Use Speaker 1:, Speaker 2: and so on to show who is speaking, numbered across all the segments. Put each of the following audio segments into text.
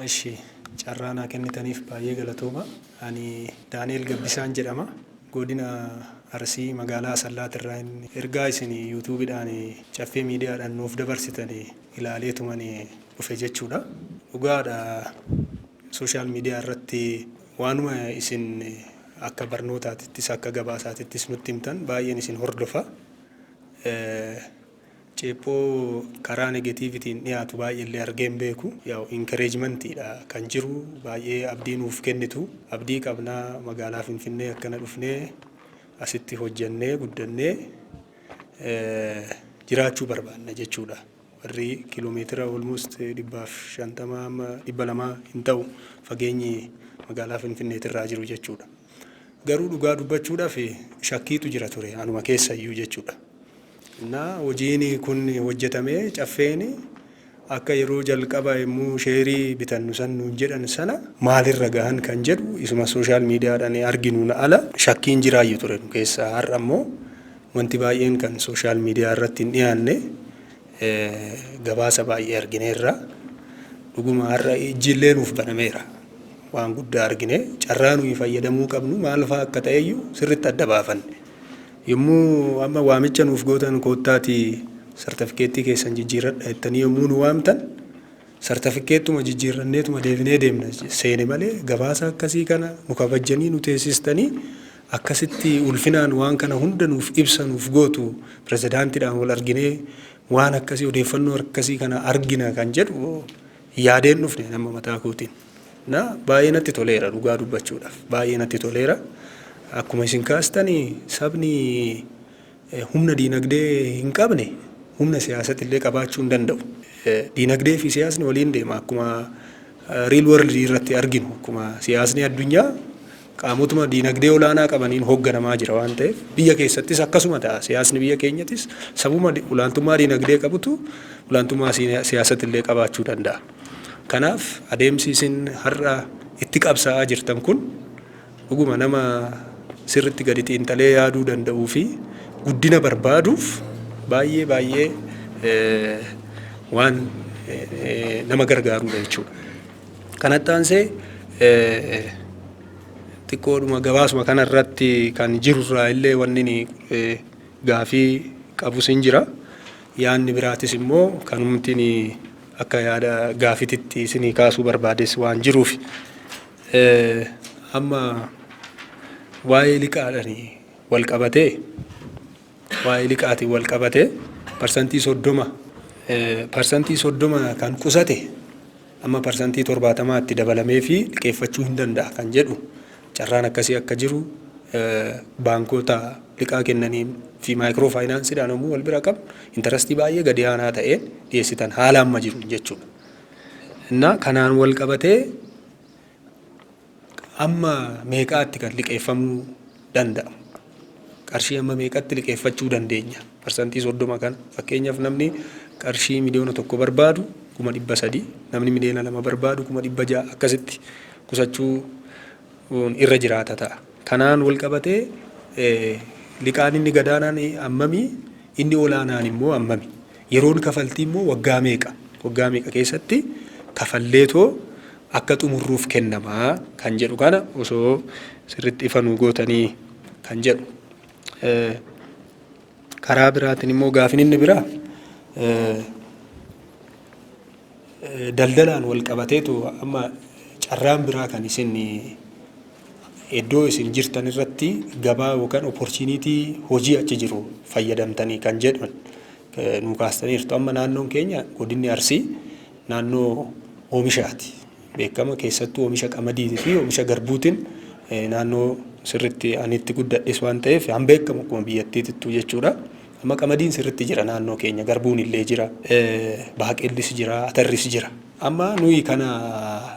Speaker 1: Ishi, carraa naa kennitaniif baay'ee galatooma. Ani Daani'el Gabbisaan jedhama. Godina Arsii, magaalaa Asallaatirraa. Inni ergaa isin YouTubeiidhaan, Caffee Miidiyaadhaan nuuf dabarsitan ilaaleetuman dhufe jechuudha. Dhugaadha, social media irratti waanuma isin akka barnootaatittis akka gabaasaatittis nutti himtan baay'een isin hordofa. Ceephoo karaa negativeitiin dhiyaatu baay'eellee argee hin beeku. Yaa'u, encouragementiidha kan jiru, baay'ee abdii nuuf kennitu. Abdii qabnaa, magaalaa Finfinnee akkana dhufnee asitti hojjannee guddannee jiraachuu barbaanna jechuudha. Warri kiiloomeetira almost 150 amma 200 hin ta'u fageenyi magaalaa Finfinneetirraa jiru jechuudha. Garuu dhugaa dubbachuudhaaf shakkiitu jira ture anuma keessayyuu jechuudha. Innaa hojiin kun hojjetamee Caffeen akka yeroo jalqaba yommuu sheerii bitannu san nuun jedhan sana maalirra gahan kan jedhu isuma social mediaadhaan arginuun ala shakkiin jiraayyu ture nu keessa. Har'a immoo wanti baay'een kan social media irratti hin dhiyaanne gabaasa baay'ee argineerra. Dhuguma har'a ijjiillee nuuf banameera. Waan guddaa argine, carraa nuyi fayyadamuu qabnu maal fa'aa akka ta'eyyuu sirriitti adda baafanne. Yommuu amma waamicha nuuf gootan, "Koottaatii sartifikeettii keessan jijjiirradha" jettanii yommuu nu waamtan, sartifikeettuma jijjiirranneetuma deebinee deemna seene malee, gabaasa akkasii kana nu kabajjanii nu teessistanii akkasitti ulfinaan waan kana hunda nuuf ibsa nuuf gootu, pirezidaantiidhaan wal arginee waan akkasii, odeeffannoo akkasii kana argina kan jedhu yaadeen dhufne nama mataa kootiin. Na baay'ee natti toleera, dhugaa dubbachuudhaaf baay'ee natti toleera. Akkuma isin kaastanii, sabni humna diinagdee hin qabne humna siyaasatti illee qabaachuu hin danda'u. Diinagdee fi siyaasni waliin deema, akkuma real world irratti arginu, akkuma siyaasni addunyaa qaamotuma diinagdee olaanaa qabaniin hoogganamaa jira waan ta'eef, biyya keessattis akkasuma ta'a. Siyaasni biyya keenyattis sabuma olaantummaa diinagdee qabutu olaantummaa siyaasatti illee qabaachuu danda'a. Kanaaf adeemsi isin har'a itti qabsaa'aa jirtan kun dhuguma nama sirritti gadi xiinxalee yaaduu danda'uu fi guddina barbaaduuf baay'ee baay'ee waan nama gargaarudha jechuudha. Kanatti aansee xiqqoodhuma gabaasuma kanarratti kan jirurraa illee wanni gaafii qabus hin jira. Yaadni biraatis immoo kanumtiin akka yaada gaafititti isinii kaasuu barbaades waan jiruuf. Amma waa'ee liqaadhaan wal qabatee, waa'ee liqaatiin wal qabatee, 30%, 30% kan qusate amma 70%tti dabalamee fi liqeeffachuu hin danda'a kan jedhu, carraan akkasii akka jiru baankota liqaa kennanii fi micro financeiidhaan yommuu wal bira qabu interestii baay'ee gadi aanaa ta'een dhiyeessitan haala amma jiru jechuudha. Innaa kanaan wal qabatee amma meeqaatti kan liqeeffamuu danda'amu? Qarshii amma meeqatti liqeeffachuu dandeenya? 30% kana, fakkeenyaaf, namni qarshii 1 miliyoona barbaadu 300,000, namni 2 miliyoona barbaadu 600,000 akkasitti qusachuu irra jiraata ta'a. Kanaan wal qabatee liqaan inni gadaanaan ammamii, inni olaanaan immoo ammami? Yeroon kafaltii immoo waggaa meeqa? Waggaa meeqa keessatti kafalleetoo akka xumurruuf kennamaa kan jedhu kana osoo sirriitti ifa nuu gootanii kan jedhu. Karaa biraatiin immoo gaafin inni biraa daldalaan wal qabateetu, amma carraan biraa kan isin iddoo isin jirtan irratti gabaa yookaan opportunity hojii achi jiru fayyadamtanii kan jedhan nu kaastaniirtu. Amma naannoon keenya, godinni Arsii, naannoo oomishaati. Beekama, keessattuu oomisha qamadii fi oomisha garbuutiin naannoo sirritti ani itti guddadhes waan ta'eef han beekamu akkuma biyyattiitittuu jechuudha. Amma qamadiin sirritti jira naannoo keenya, garbuun illee jira, baaqellis jira, atarris jira. Amma nuyi kana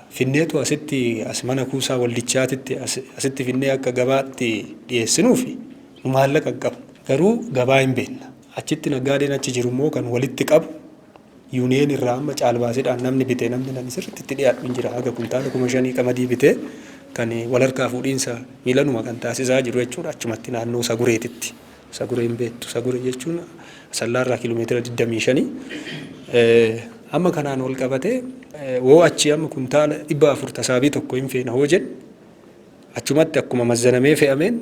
Speaker 1: finneetu asitti as mana kuusaa waldichaatitti asitti finnee akka gabaatti dhiyeessinuuf nu maallaqa hin qabnu. Garuu gabaa hin beekna. Achitti naggaadeen achi jiru immoo kan walitti qabu union irraa amma caalbaasiidhaan namni bitee, namni nani sirriitti itti dhiyaadhu hin jira, haga kuntaala 5,000 qamadii bitee kan wal harkaa fuudhiinsa miilanuma kan taasisaa jiru jechuudha, achumatti naannoo Sagureetitti. Saguree hin beektu. Saguree jechuun Asallaarraa kiiloomeetira 25. Amma kanaan wal qabatee woo achi amma kuntaala 400 tasaabii tokko hin feena hoo jedhe, achumatti akkuma mazzanamee fe'ameen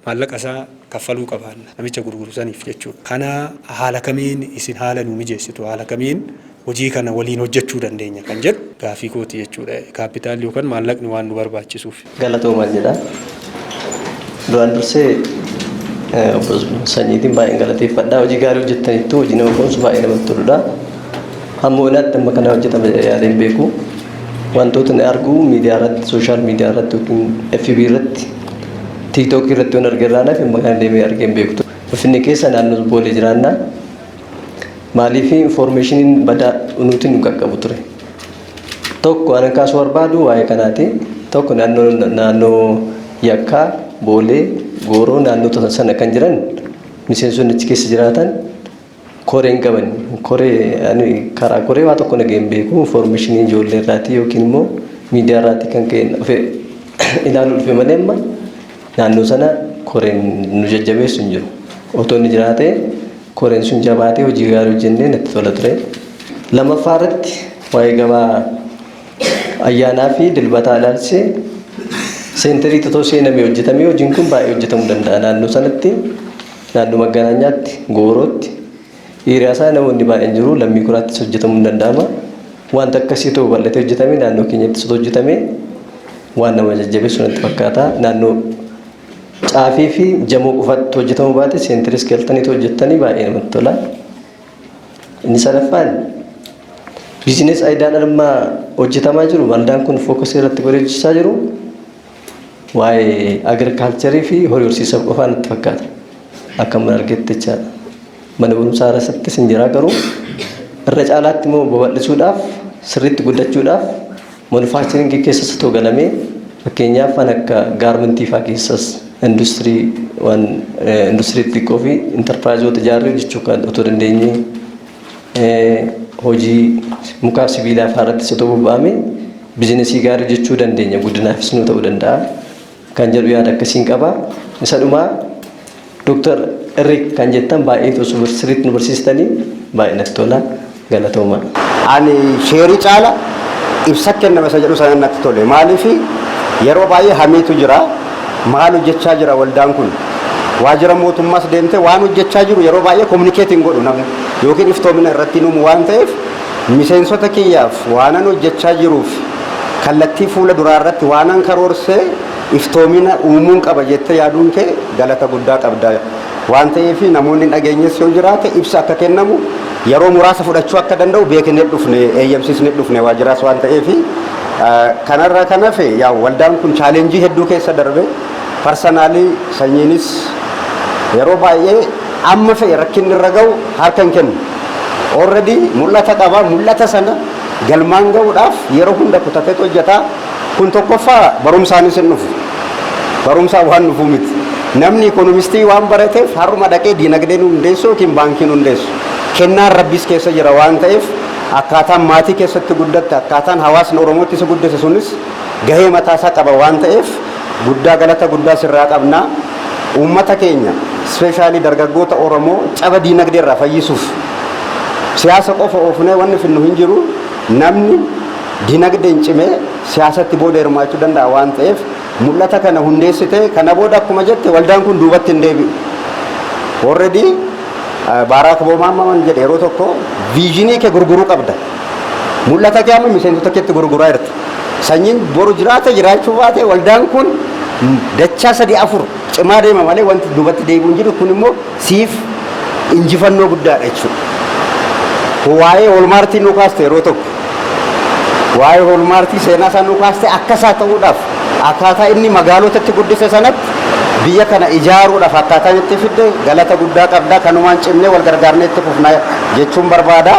Speaker 1: maallaqa isaa kaffaluu qabaanna namicha gurguru saniif jechuudha. Kana haala kamiin isin haala nu mijeessitu, haala kamiin hojii kana waliin hojjechuu dandeenya kan jedhu gaafii kooti jechuudha. Kaapitaalli yookaan maallaqni waan nu barbaachisuuf.
Speaker 2: Galatoomaa jedha. Duraan dursee obbo Sanyiitiin baay'een galateeffadha. Hojii gaarii hojjettaniittu, hojii nama boonsu, baay'ee namatti toludha. Hamma olaatti amma kana hojjetame yaadee hin beeku. Wantoota ni argu miidiyaa irratti, social media irratti yookiin FB irratti, TikTok irratti waan arge irraa naaf amma kana deemee argee hin beeku. Finfinnee keessa naannoo Boolee jiraanna. Maaliif informationiin badaa nuti nu qaqqabu ture. Tokko ani kaasuu barbaadu waa'ee kanaati. Tokko naannoo Yakkaa, Boolee, Gooroo naannoo sana kan jiran miseensonni achi keessa jiraatan koreen qaban. Koree ani karaa koree waa tokko nageen beeku, informationii ijoollee irraati yookiin immoo miidiyaa irraati kan ka'e dhufe ilaaluu dhufe malee amma naannoo sana koreen nu jajjabeessu hin jiru. Otoo inni jiraate koreen sun jabaatee hojii gaarii hojjennee natti tola ture. Lammaffaa irratti waa'ee gabaa ayyaanaa fi dilbataa ilaalchisee centerii otoo seenamee hojjetamee hojiin kun baay'ee hojjetamuu danda'a. Naannoo sanatti, naannoo Maggaanaanyaatti, Goorootti, hiriyaa isaa namoonni baay'een jiru, Lammii Kuraattis hojjetamuu ni danda'ama. Wanta akkasii otoo bal'atee hojjetamee, naannoo keenyattis otoo hojjetamee waan nama jajjabeessu natti fakkaata. Naannoo caafii fi jamoo qofatti hojjetamuu baate centeris galtaniitu hojjettanii baay'ee namatti tola. Inni sadaffaan business ideaan amma hojjetamaa jiru, waldaan kun focusii irratti godhee hojjechaa jiru waa'ee agriculturii fi horii horsiisa qofaa natti fakkaata. Akka mana argetti jechaadha. Mana barumsaa irrattis hin jira, garuu irra caalaatti immoo babal'isuudhaaf, sirriitti guddachuudhaaf manufacturingii keessas otoo galamee, fakkeenyaaf kan akka garmentii fa'aa keessas industirii waan industirii xixiqqoo fi enterpriseoota ijaarree hojjechuu kan otoo dandeenye, hojii mukaa fi sibiilaa fa'aa irrattis otoo bobba'ame businessii gaarii hojjechuu dandeenya, guddinaafis nu ta'uu danda'a kan jedhu yaada akkasiin qaba. Isa dhumaa Dooktar Eriik kan jettan baay'ee osoo sirriitti nu barsiistanii baay'ee natti tola, galatooma.
Speaker 3: Ani shareii caala ibsa kenname isa jedhu sana natti tole. Maaliif yeroo baay'ee hamiitu jira. Maal hojjechaa jira waldaan kun? Waajjira mootummaas deemtee waan hojjechaa jiru yeroo baay'ee communicateiin godhu namni yookiin iftoomina irratti nuumu waan ta'eef, miseensota kiyyaaf waanan hojjechaa jiruuf kallattii fuula duraa irratti waanan karoorsee iftoomina uumuun qaba jettee yaaduun kee galata guddaa qabda. Waan ta'eef namoonni hin dhageenyes yoo jiraate ibsa akka kennamu yeroo muraasa fudhachuu akka danda'u beeknee dhufne, eeyyamsiisnee dhufne waajjiraas waan ta'eef. Kanarraa kan hafe yaa waldaan kun challengeii hedduu keessa darbe. Personally Sanyiinis yeroo baay'ee amma fe'e rakkinni irra ga'u harka hin kennu. Already mul'ata qaba, mul'ata sana galmaan ga'uudhaaf yeroo hunda kutateetu hojjeta. Kun tokkoffaa barumsaanis hin dhufu. Barumsaan waan dhufuu miti. Namni economistii waan barateef har'uma dhaqee diinagdeen hundeessu yookiin baankiin hundeessu. Kennaan rabbis keessa jira waan ta'eef, akkaataan maatii keessatti guddatte, akkaataan hawaasni Oromootti si guddise sunis gahee mataasaa qaba waan ta'eef guddaa galata guddaa sirraa qabna. Uummata keenya, especially dargaggoota Oromoo caba diinagdee irraa fayyisuuf siyaasa qofa oofnee wanni finnu hin jiru. Namni diinagdeen cimee siyaasatti booda hirmaachuu danda'a waan ta'eef mul'ata kana hundeessite kana booda akkuma jette waldaan kun duubatti hin deebi'u. Already Baaraak Obaamaan jedhe yeroo tokko, visionii kee gurguruu qabda. Mul'ata kee amma miseensota keetti gurguraa jirta. Sanyiin boru jiraate jiraachuu baate waldaan kun dachaa sadii afur cimaa deema malee wanti duubatti deebi'u hin jiru. Kun immoo siif injifannoo guddaadha jechuudha. Waa'ee Walmartii nu kaaste yeroo tokko. Waa'ee Walmartii seenaa isaa nu kaaste, akka isaa ta'uudhaaf akkaataa inni magaalotatti guddise sanatti biyya kana ijaaruudhaaf akkaataa itti fidde galata guddaa qabda, kanumaan cimnee wal gargaarnee itti fufna jechuun barbaada.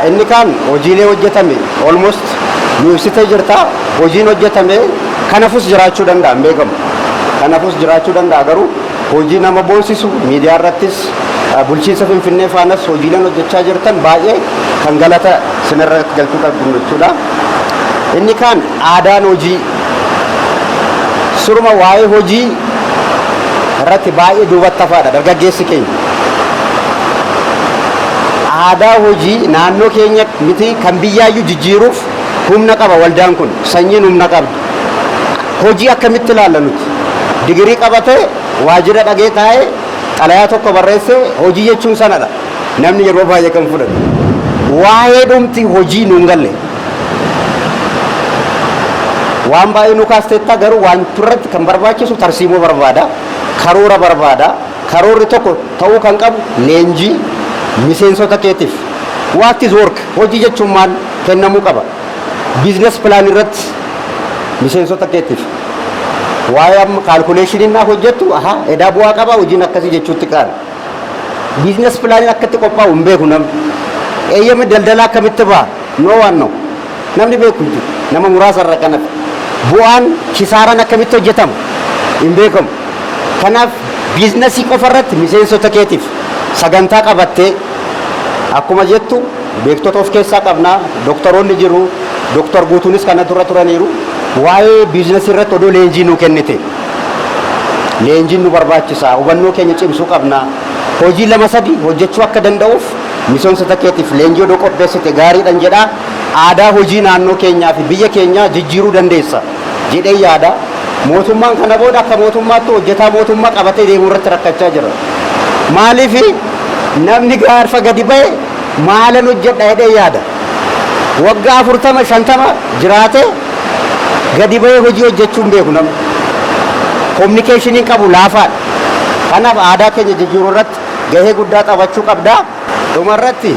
Speaker 3: Inni kaan hojiilee hojjetame almost nu ibsitee jirta. Hojiin hojjetame kanafus jiraachuu danda'a, hin beekamu. Kanafus jiraachuu danda'a, garuu hojii nama boonsisu miidiyaa irrattis bulchiinsa Finfinnee faanas hojiileen hojjechaa jirtan baay'ee kan galata sinirra galchuu qabdu jechuudha. Inni kaan aadaan hojii suruma waa'ee hojii irratti baay'ee duubatti hafaadha dargaggeessi keenya. Aadaa hojii naannoo keenya miti, kan biyyaayyuu jijjiiruuf humna qaba waldaan kun. Sanyiin humna qabdi. Hojii akkamitti ilaalla nuti? Digirii qabatee, waajjira dhagee taa'ee, xalayaa tokko barreessee hojii jechuun sanadha. Namni yeroo baay'ee kan fudhatu. Waa'ee dhumti hojii nuun galle. Waan baay'ee nu kaasteetta, garuu waan turratti kan barbaachisu tarsiimoo barbaada. Karoora barbaada. Karoorri tokko ta'uu kan qabu leenjii miseensota keetiif. What is work? Hojii jechuun maal kennamuu qaba. Business plan irratti miseensota keetiif. Waa'ee amma calculationiin naa hojjettu, aha, edaa bu'aa qaba hojiin akkasii jechuutti qaala. Business planiin akkatti qophaa'u hin beeku namni. Eeyyama daldalaa akkamitti ba'a? No waan no. Namni beeku hin jiru. Nama muraasa irra kanaaf. Bu'aan kisaaraan akkamitti hojjetama? Hin beekamu. Kanaaf businessii qofa irratti miseensota keetiif sagantaa qabattee, akkuma jettu beektota of keessaa qabnaa, doktoroonni jiru, doktor Guutuunis kana dura turaniiru. Waa'ee businessii irratti odoo leenjii nuu kennite. Leenjiin nu barbaachisa. Hubannoo keenya cimsuu qabna. Hojii lama sadi hojjechuu akka danda'uuf miseensota keetiif leenjii odoo qopheessite gaariidhan jedha. Aadaa hojii naannoo keenyaa fi biyya keenyaa jijjiiruu dandeessa jedhee yaada. Mootummaan kana booda akka mootummaatti hojjetaa mootummaa qabatee deemuu irratti rakkachaa jira. Maaliif? Namni gaafa gadi ba'e maalan hojjedha jedhee yaada. Waggaa 40, 50 jiraatee gadi ba'ee hojii hojjechuu hin beeku namni. Communicationiin qabu laafaadha. Kanaaf aadaa keenya jijjiiruu irratti gahee guddaa taphachuu qabda. Dhumarratti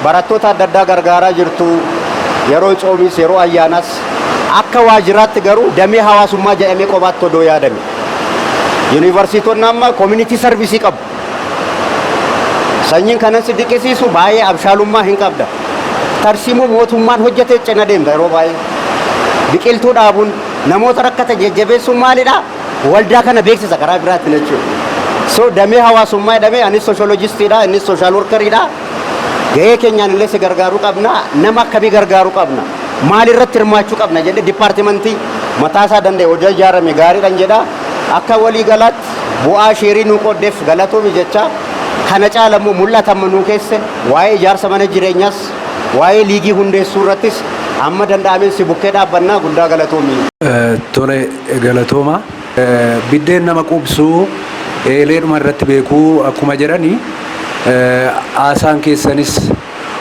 Speaker 3: barattoota adda addaa gargaaraa jirtu, yeroo coomis, yeroo ayyaanas, akka waajjiraatti garuu damee hawaasummaa jedhamee qobaatti odoo yaadame. Yuunivarsiitonni amma community service qabu. Sanyiin kanan si dinqisiisu baay'ee abshaalummaa hin qabda. Tarsiimoo mootummaan hojjete cina deemta yeroo baay'ee. Biqiltuu dhaabuun, namoota rakkatan jajjabeessuun maalidha? Waldaa kana beeksisa karaa biraatiin jechuudha. So damee hawaasummaa jedhamee, anis sociologistiidha, innis social workeriidha. Gahee keenyaan illee si gargaaruu qabna, nama akkamii gargaaruu qabna, maal irratti hirmaachuu qabna jedhee departmentii mataasaa danda'e hojii ijaarame gaariidhaan jedha. Akka walii galaatti bu'aa shareii nuu qooddeef galatoomi jecha, kana caala immoo mul'atama nuu keesse waa'ee ijaarsa mana jireenyaas, waa'ee liigii hundeessuu irrattis amma danda'ameen si bukkee dhaabbannaa. Guddaa galatoomi.
Speaker 1: Tole, galatooma. Biddeen nama quubsuu eeleedhuma irratti beekuu akkuma jedhani, haasaan keessanis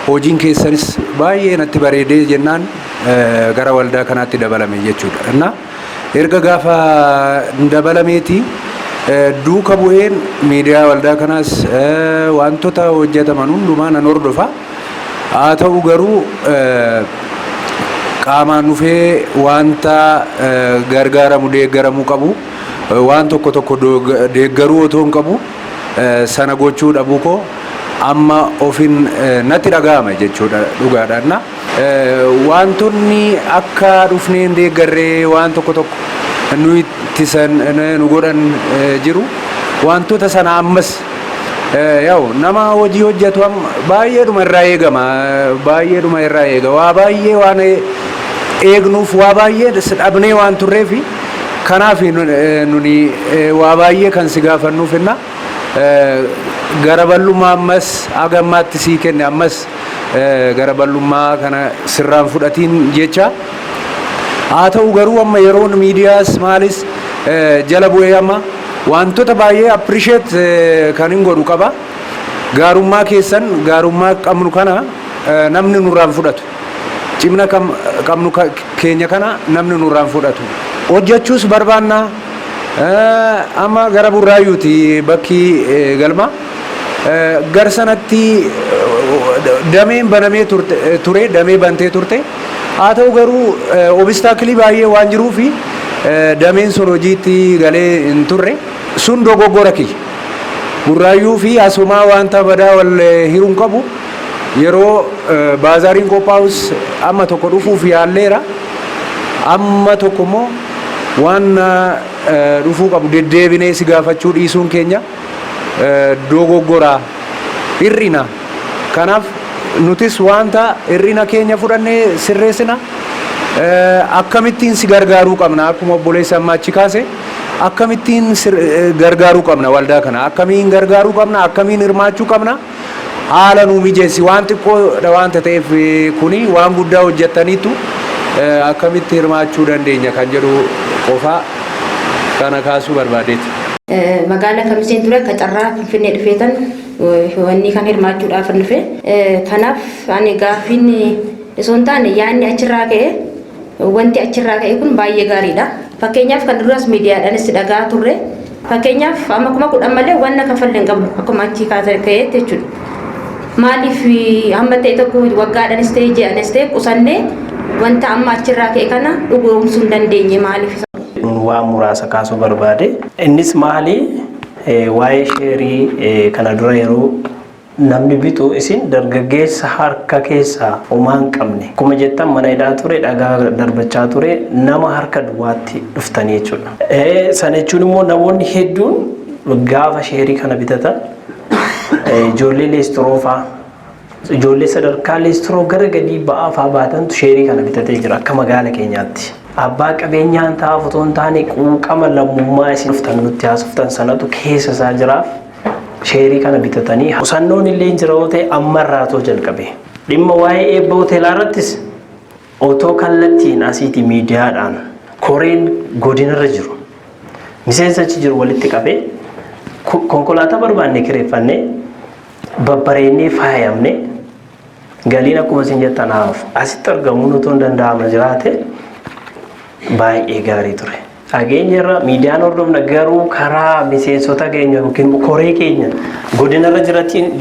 Speaker 1: hojiin keessanis baay'ee natti bareedee jennaan gara waldaa kanaatti dabalame jechuudha. Inna erga gaafa dabalameeti duuka bu'een miidiyaa waldaa kanaas wantoota hojjetaman hundumaa nan hordofa. Haa ta'u garuu qaamaan dhufee wanta gargaaramu, deeggaramuu qabu, waan tokko tokko deeggaruu otoo hin qabu sana gochuu dhabuu koo amma ofin natti dhaga'ama jechuudha dhugaadhaan. Wantoonni akka dhufneen deeggarree waan tokko tokko nu ittisan, nu godhan jiru. Wantoota sana ammas yaa'u nama hojii hojjetu baay'eedhuma irraa eegama, baay'eedhuma irraa eega. Waa baay'ee waan eegnuuf, waa baay'ee dhabnee waan turreefi, kanaaf nuni waa baay'ee kan si gaafannuuf inna gara bal'ummaa ammas haga ammaatti sii kenne, ammas gara bal'ummaa kana sirraan fudhatiin jecha. Haa ta'u garuu amma yeroon miidiyaas maalis jala bu'ee amma wantoota baay'ee appreciate kan hin godhu qaba. Gaarummaa keessan, gaarummaa qabnu kana namni nurraan fudhatu. Cimna qabnu keenya kana namni nurraan fudhatu. Hojjechuus barbaannaa. Amma gara Burraayyuuti bakki galma. Gar sanatti dameen banamee ture, damee bantee turte. Haa ta'u garuu obstacleii baay'ee waan jiruufi dameen sun hojiitti galee hin turre. Sun dogoggora kiyya. Burraayyuu fi asumaa wanta badaa wal hiruun qabu. Yeroo baazaariin qophaa'us amma tokko dhufuuf yaalleera. Amma tokko immoo waan dhufuu qabu deddeebinee si gaafachuu dhiisuun keenya dogoggoraa, hir'ina. Kanaaf nutis wanta hir'ina keenya fudhannee sirreessina. Akkamittiin si gargaaruu qabna, akkuma obboleessa amma achi kaase.
Speaker 4: Akkamittiin gargaaruu qabna waldaa kana? Akkamiin gargaaruu qabna? Akkamiin hirmaachuu qabna? Haala nuu mijeessi. Waan xiqqoodha waanta ta'eef, kuni waan guddaa hojjettaniitu, akkamitti hirmaachuu dandeenya kan jedhu qofaa kana kaasuu barbaadeeti.
Speaker 5: Magaalaa Kamiseen ture, akka carraa Finfinnee dhufeetan wanni kan hirmaachuudhaaf dhufe. Kanaaf ani gaaffiin osoo hin taane, yaadni achirraa ka'e, wanti achirraa ka'e kun baay'ee gaariidha. Fakkeenyaaf, kan duras miidiyaadhaanis dhagaa turre. Fakkeenyaaf, amma 10,000 malee wanna kafalle hin qabnu, akkuma achii ka'eetti jechuudha. Maaliif hamma ta'e tokko waggaadhaanis ta'e ji'aanis ta'e qusannee wanta amma achirraa ka'e kana dhugoomsuu hin dandeenye maaliif?
Speaker 6: Waan muraasa kaasuu barbaade. Innis maali? Waa'ee sheerii kana dura yeroo namni bitu, isin dargaggeessa harka keessaa homaa hin qabne, akkuma jettan mana hidhaa ture, dhagaa darbachaa ture, nama harka duwwaatti dhuftanii jechuudha. Sana jechuun immoo namoonni hedduun gaafa sheerii kana bitatan ijoollee leestiroo fa'aa, ijoollee sadarkaa leestiroo gara gadii ba'aa fa'aa baatantu sheerii kana bitatee jira akka magaala keenyaatti. Abbaa qabeenyaan taa'aaf otoo hin taane, quuqama lammummaa isin dhuftan nutti haasoftan sanatu keessa isaa jiraaf sheerii kana bitatanii, qusannoon illee jira yoo ta'e ammarraa otoo jalqabe. Dhimma waa'ee eebba hoteelaa irrattis otoo kallattiin asiiti miidiyaadhaan koreen godinarra jiru miseensa achi jiru walitti qabee, konkolaataa barbaanne kireeffannee, babbareennee, faayamne, galiin akkuma isin jettan haaf asitti argamuun otoo hin danda'ama jiraate baay'ee gaarii ture. Dhageenya irra miidiyaan hordofna, garuu karaa miseensota keenya yookiin koree keenya godinarra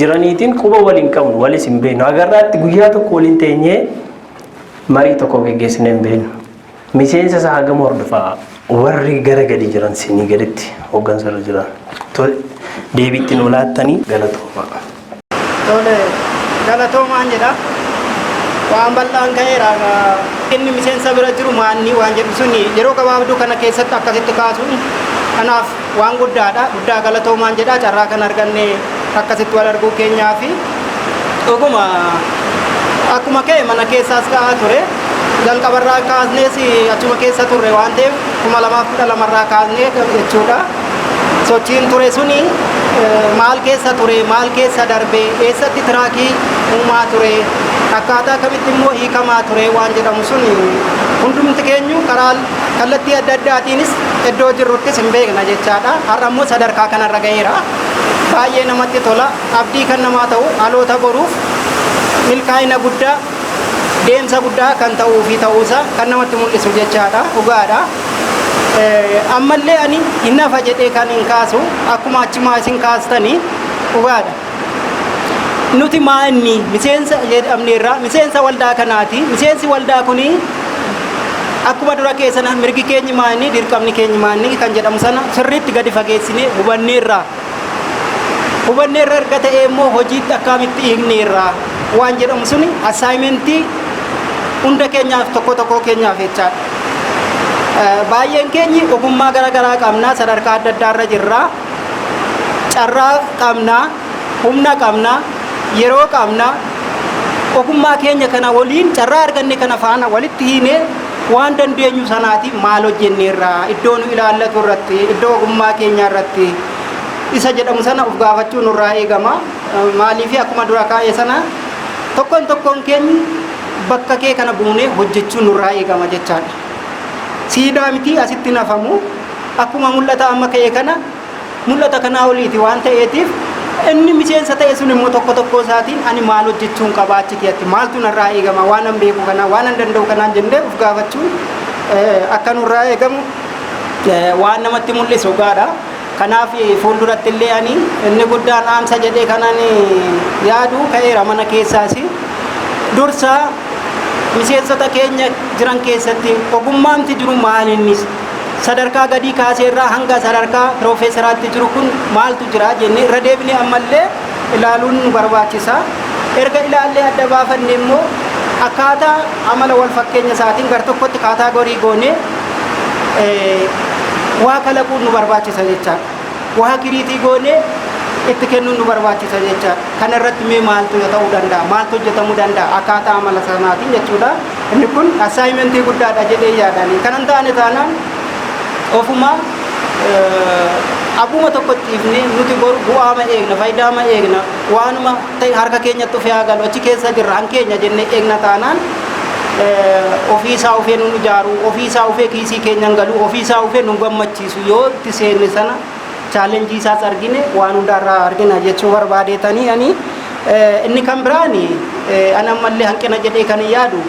Speaker 6: jiraniitiin quba waliin qabnu, walis hin beeknu. Agarraatti guyyaa tokko waliin teenyee marii tokko geggeessinee hin beeknu. Miseensa isaa hagam hordofaa warri gara gadi jiran, sinii gaditti hooggansa irra jiran? Deebiitti nu laattanii galatooma.
Speaker 7: Tole, galatoomaan jedha. Waan bal'aan ka'eera. Inni miseensa bira jiru maanni waan jedhu suni yeroo gabaabduu kana keessatti akkasitti kaasuun kanaaf waan guddaadha. Guddaa galatoomaan jedha, carraa kan arganne akkasitti wal arguu keenyaa fi dhuguma akkuma ka'e mana keessaas ka'aa ture. Jalqabarraa kaasnees achuma keessa turre waan ta'eef, 2012rraa kaasnee jechuudha. Sochiin ture suni maal keessa ture, maal keessa darbe, eessatti tiraakii uumaa ture, akkaataa kamitti immoo hiikamaa ture waan jedhamu sun hundumti keenyu karaa kallattii adda addaatiinis iddoo jirruttis hin beekna jechaadha. Har'a immoo sadarkaa kanarra ga'eera. Baay'ee namatti tola. Abdii kan namaa ta'u, dhaloota boruuf milkaa'ina guddaa, deemsa guddaa kan ta'uu fi ta'uusaa kan namatti mul'isu jechaadha. Dhugaadha. Ammallee ani hin hafa jedhee kan hin kaasu, akkuma achumaa isin kaastanii dhugaadha. Nuti maa inni miseensa jedhamneerra, miseensa waldaa kanaati. Miseensi waldaa kuni akkuma dura keessana mirgi keenyi maa inni, dirqamni keenyi maa inni kan jedhamu sana sirriitti gadi fageessinee hubanneerra. Hubanneerra erga ta'ee immoo hojiitti akkamitti hiikneerra waan jedhamu suni assignmentii hunda keenyaaf, tokko tokko keenyaaf jechaadha. Baay'een keenyi ogummaa gara garaa qabna, sadarkaa adda addaa irra jirra. Carraa qabna, humna qabna, yeroo qabna. Ogummaa keenya kana waliin, carraa arganne kana faana walitti hiinee, waan dandeenyu sanaati maal hojjenneerra iddoo nu ilaallatu irratti, iddoo ogummaa keenya irratti isa jedhamu sana of gaafachuu nurraa eegama. Maaliif, akkuma dura kaa'e sana tokkoon tokkoon keenyi bakka kee kana buunee hojjechuu nurraa eegama jechaadha. Siidaa miti asitti nafamu, akkuma mul'ata amma ka'e kana, mul'ata kanaa oliiti waan ta'eetiif, inni miseensa ta'e sun immoo tokko tokko isaatiin ani maal hojjechuun qabaa, achi keessatti maaltu narraa eegama, waan an beeku kana, waan an danda'u kanaan jennee of gaafachuun akka nurraa eegamu waan namatti mul'isu gaadha. Kanaaf fuulduratti illee ani inni guddaan dhaamsa jedhee kanan yaadu, ka'eera mana keessaas. Dursa miseensota keenya jiran keessatti ogummaamti jiru maal, innis sadarkaa gadii kaaseerraa hanga sadarkaa piroofeesaraatti jiru kun maaltu jira jennee irra deebinee ammallee ilaaluun nu barbaachisa. Erga ilaallee adda baafanne immoo akkaataa amala wal fakkeenya isaatiin gar tokkotti category goonee waa kalaquun nu barbaachisa jechaadha. Waa create goonee itti kennuun nu barbaachisa jechaadha. Kana irratti mee maaltu ta'uu danda'a? Maaltu hojjetamuu danda'a? Akkaataa amala sanaatiin jechuudha. Inni kun assignmentii guddaadha jedhee yaadani. Kanan taane taanaan ofuma Abbuma tokkotti ifnee nuti boru bu'aama eegna, faayidaama eegna, waanuma ta'e harka keenyatti dhufee haa galu, achi keessa jirra, han keenya jennee eegna taanaan, ofiisaa ufee nun ijaaru, ofiisaa ufee kiisii keenyan galu, ofiisaa ufee nun gammachiisu. Yoo itti seenne sana challenge isaas argine, waan hundaarraa argina jechuu barbaadeetanii. Ani inni kan biraani, ani ammallee hanqina jedhee kan hin yaadu,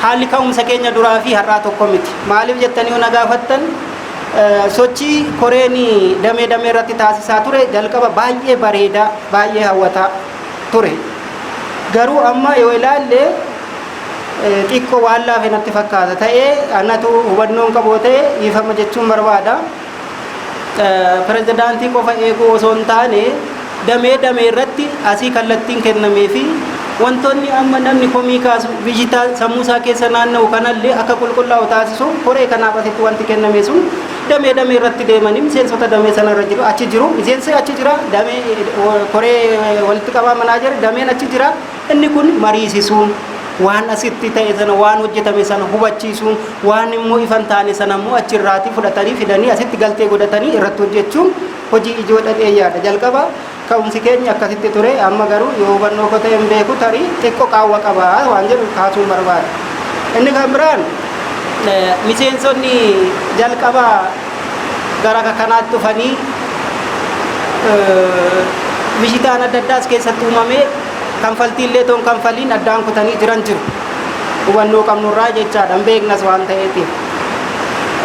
Speaker 7: haalli ka'umsa keenya duraa fi har'aa tokko miti. Maaliif jettanii yoo na gaafattan, sochii koreen damee damee irratti taasisaa ture jalqaba baay'ee bareedaa, baay'ee hawwataa ture. Garuu amma yoo ilaalle xiqqoo waan laafe natti fakkaata. Ta'ee anatu hubannoon qabu ta'e dhiifama jechuun barbaada. Pirezidaantii qofa eeguu osoo hin taane, damee damee irratti asii kallattiin kennamee fi wantoonni amma namni komii kaasu, vijitaa sammuu isaa keessa naanna'u kanallee akka qulqullaa'u taasisu, koree kanaaf asitti wanti kenname sun damee damee irratti deemanii miseensota damee sanarra jiru, achi jiru, miseensi achi jira, damee koree walitti qabaa manaajer dameen achi jira, inni kun mariisisuun, waan asitti ta'e sana, waan hojjetame sana hubachiisuun, waan immoo ifan taane sana immoo achirraatii fudhatanii fidanii asitti galtee godhatanii irratti hojjechuun hojii ijoo dhadhee yaada. Jalqaba ka'umsi keenya akkasitti ture. Amma garuu yoo hubannoo koo ta'e hin beeku, tarii xiqqoo qaawwa qabaa waan jedhu kaasuun barbaada. Inni kan biraan, miseensonni jalqaba gara kanaatti dhufanii mishitaan adda addaas keessatti uumamee kanfaltii illee toon kanfaliin addaan kutanii jiran jiru. Hubannoo qabnurraa jechaadha, hin beeknas waan ta'eetiif.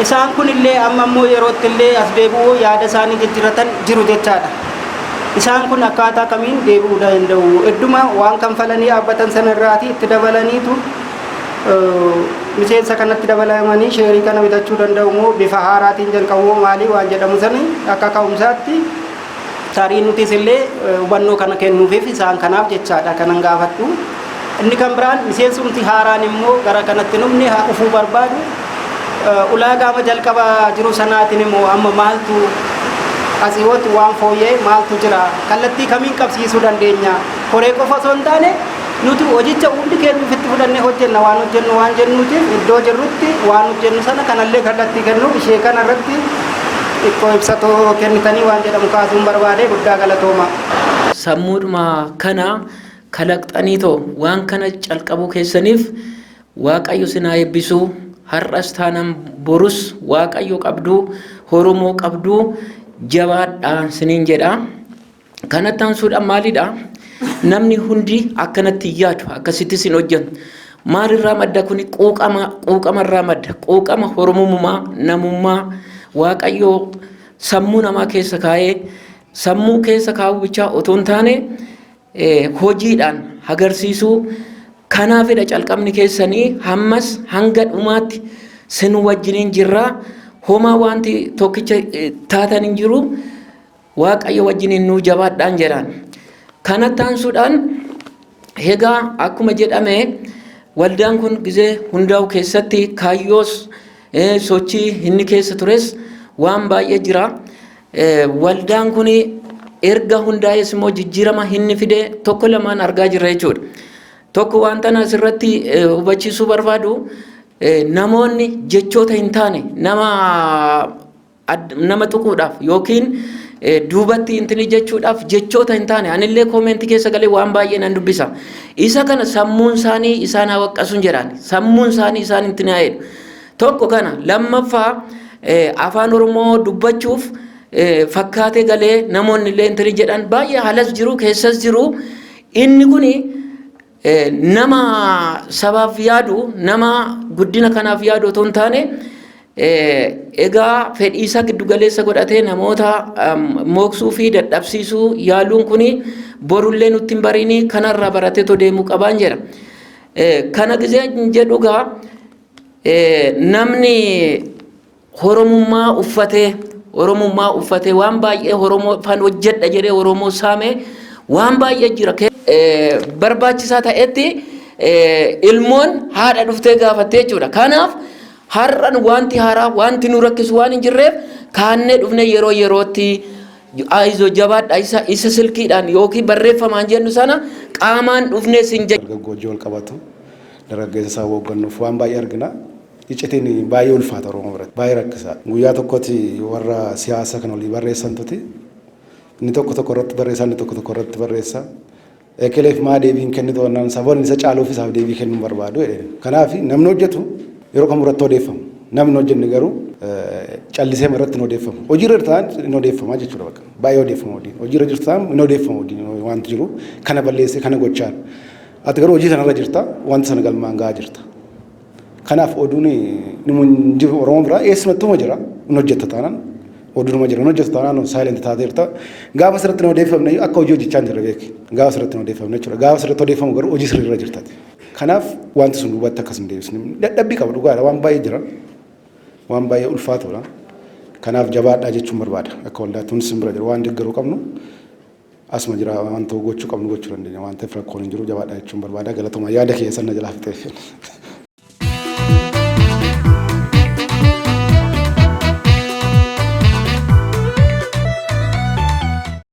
Speaker 7: Isaan kun illee amma immoo yerootti illee as deebi'uu yaada isaanii jijjiirratan jiru jechaadha. Isaan kun akkaataa kamiin deebi'uu danda'u? Idduma waan kanfalanii dhaabbatan sanarraatii itti dabalaniitu miseensa kanatti dabalamanii sheerii kana bitachuu danda'u moo, bifa haaraatiin jalqabu maalii waan jedhamu sani akka ka'umsaatti tarii nutis illee hubannoo kana kennuufiif isaan kanaaf jechaadha kanan gaafadhu. Inni kan biraan, miseensumti haaraan immoo gara kanatti numni dhufuu barbaadu, ulaagaama jalqaba jiru sanaatiin immoo amma maaltu asii watti waan fooyya'e maaltu jira, kallattii kamiin qabsiisuu dandeenya? Koree qofa osoo hin taane, nuti hojicha hundi keenya ofitti fudhannee hojjenna, waan hojjennu waan jennuutiif, iddoo jirrutti waan hojjennu sana kanallee kallattii kennu, ishee kana irratti xiqqoo ibsatoo kennitanii waan jedhamu kaasuun barbaade. Guddaa galatooma.
Speaker 8: Sammuudhuma kana kalaqxanii too waan kana calqabuu keessaniif Waaqayyo sinaa eebbisuu. Har'as taanaan borus Waaqayyo qabduu, Oromoo qabduu, jabaadhaa siniin jedha. Kanatti aansuudhaan maalidha? Namni hundi akkanatti hin yaadu, akkasittis hin hojjetu. Maalirraa madda kuni? Quuqama, quuqamarraa madda. Quuqama Oromummaa, namummaa Waaqayyoo sammuu namaa keessa kaa'ee, sammuu keessa kaa'uu bichaa otoo hin taane hojiidhaan agarsiisuu kanaafidha calqabni keessanii. Hammas hanga dhumaatti sin wajjiniin jirraa. Homaa wanti tokkicha taatan hin jiru. Waaqayyo wajjiniin nuu jabaadhaan jedhaan. Kanatti aansuudhaan egaa akkuma jedhame, waldaan kun gizee hundaa'u keessatti kaayyoos sochii inni keessa tures waan baay'ee jira. Waldaan kun erga hundaa'es immoo jijjiirama inni fide tokko lamaan argaa jirra jechuudha. Tokko wanta asirratti hubachiisuu barbaadu, namoonni jechoota hin taane nama tuquudhaaf yookiin duubatti intini jechuudhaaf jechoota hin taane, anillee comment keessa galee waan baay'ee nan dubbisa. Isa kana sammuun isaanii isaan haa waqqasuun jedhaan, sammuun isaanii isaan intini haa jedhu. Tokko kana. Lammaffaa, afaan Oromoo dubbachuuf fakkaatee galee namoonni illee intini jedhan baay'ee halas jiru, keessas jiru. Inni kuni nama sabaaf yaadu, nama guddina kanaaf yaadu otoo hin taane, egaa fedhii isaa giddu galeessa godhatee namoota mooksuu fi dadhabsiisuu yaaluun kuni borullee nutti hin bariini, kanarraa barateetoo deemuu qabaan jedha. Kana gizee jedhu gaa, namni Oromummaa uffatee, Oromummaa uffatee waan baay'ee Oromoo fan hojjedha jedhee Oromoo saame waan baay'ee jira. Barbaachisaa ta'etti ilmoon haadha dhuftee gaafattee jechuudha. Kanaaf har'an wanti haaraa wanti nu rakkisu waan hin jirreef, kaannee dhufnee yeroo yerootti ayizoo jabaadha isa silkiidhaan yookiin barreeffamaan jennu sana qaamaan dhufnee sin
Speaker 9: Dargaggoo hojii wal qabatu, dargaggeessa isaa hooggannuuf waan baay'ee argina. Iccitiin baay'ee ulfaata Oromoo biratti. Baay'ee rakkisaadha. Guyyaa tokkotti warra siyaasa kan olii barreessantuti inni tokko tokko irratti barreessa, inni tokko tokko irratti barreessa. Ekeleef maa deebiin kennitu jennaan, saboonni isa caaluuf isaaf deebii kennuu barbaadu jedheen. Kanaaf namni hojjetu yeroo kam irratti odeeffamu. Namni hojjenne garuu callisee irratti hin odeeffamu. Hojii irra ta'an hin odeeffama jechuudha bakka. Baay'ee odeeffama hojiin. Hojii irra jirtu ta'an hin odeeffamu hojiin wanti jiru kana balleessee kana gochaa. Ati garuu hojii sanarra jirta, wanta sana galmaan gahaa jirta. Kanaaf oduun numa hin jiru Oromoo biraa, eessumattuu jira, hin hojjetta taanaan oduunuma jira, hin hojjettu taanaan silent taateerta. Gaafa sirriitti hin odeeffamne akka hojii hojjechaa hin jirre beeki. Gaafa sirriitti hin odeeffamne jechuudha. Gaafa sirriitti odeeffamu garuu hojii sirriirra jirtati. Kanaaf wanti sun duubatti akkas hin deebisne. Dadhabbii qaba, dhugaadha, waan baay'ee jira. Waan baay'ee ulfaatudha. Kanaaf jabaadhaa jechuun barbaada. Akka waldaatti hundi sin bira jira, waan deeggaruu qabnu asuma jira, waan ta'u gochuu qabnu gochuu dandeenya waan ta'eef rakkoon hin jiru, jabaadhaa jechuun barbaada. Galatuma, yaada keessan na jalaa fixee.